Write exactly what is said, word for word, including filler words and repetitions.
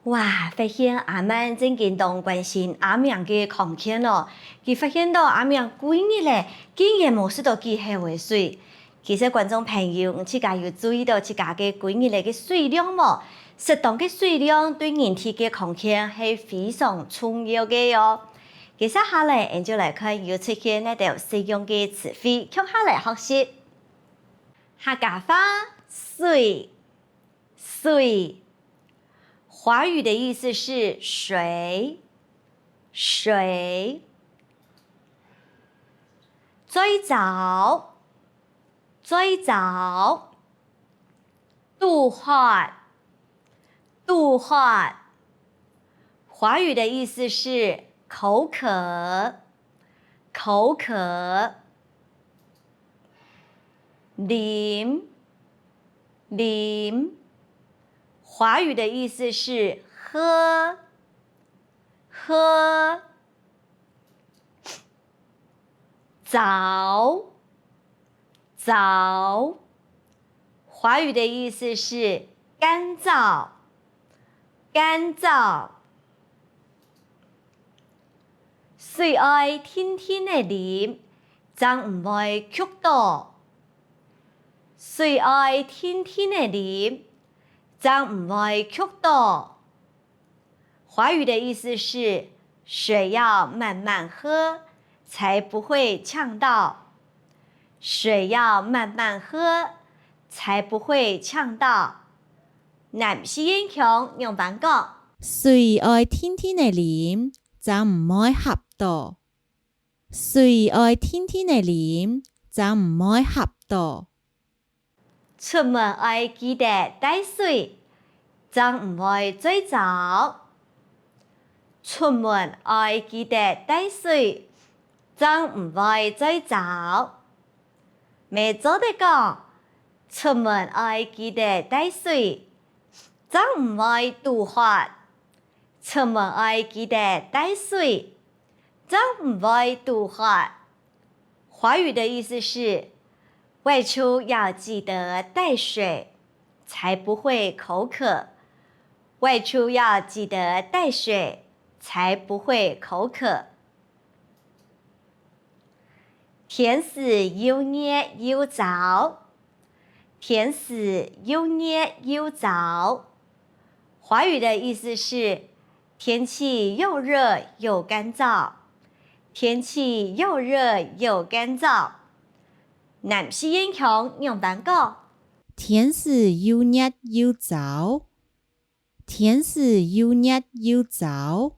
哇，發現阿曼正經當關心阿明个康健哦。佢發現到阿明幾日咧，竟然無食到幾口个水。其實觀眾朋友，你自家有注意到自家个幾日咧个水量無？適當个水量對人體个康健係非常重要个哦。接下來，𠊎就來看有出現哪兜實用个詞彙，共下來學習。客家話，水，水。華語的意思是水，水。最早，最早。 肚渴，肚渴。華語的意思是口渴，口渴。啉，啉。華語的意思是喝，喝。 燥，燥。華語的意思是乾燥，乾燥。水愛定定仔啉，正毋會噭著。水愛定定仔啉，正毋會噭著。 華語的意思是，水要慢慢喝，才不會嗆到。水要慢慢喝，才不會嗆到。南四縣腔仰般講？水愛定定仔啉，正毋會噭著。水愛定定仔啉，正毋會噭著。 出門愛記得帶水，正毋會嘴燥。出門愛記得帶水，正毋會嘴燥。乜做得講，出門愛記得帶水，正毋會肚渴。 出門愛記得帶水，正毋會肚渴。華語的意思是，外出要記得帶水，才不會口渴。外出要記得帶水，才不會口渴。 天時又熱又燥，天時又熱又燥。華語的意思是，天氣又熱又乾燥，天氣又熱又乾燥。南四縣腔仰般講？天時又熱又燥，天時又熱又燥。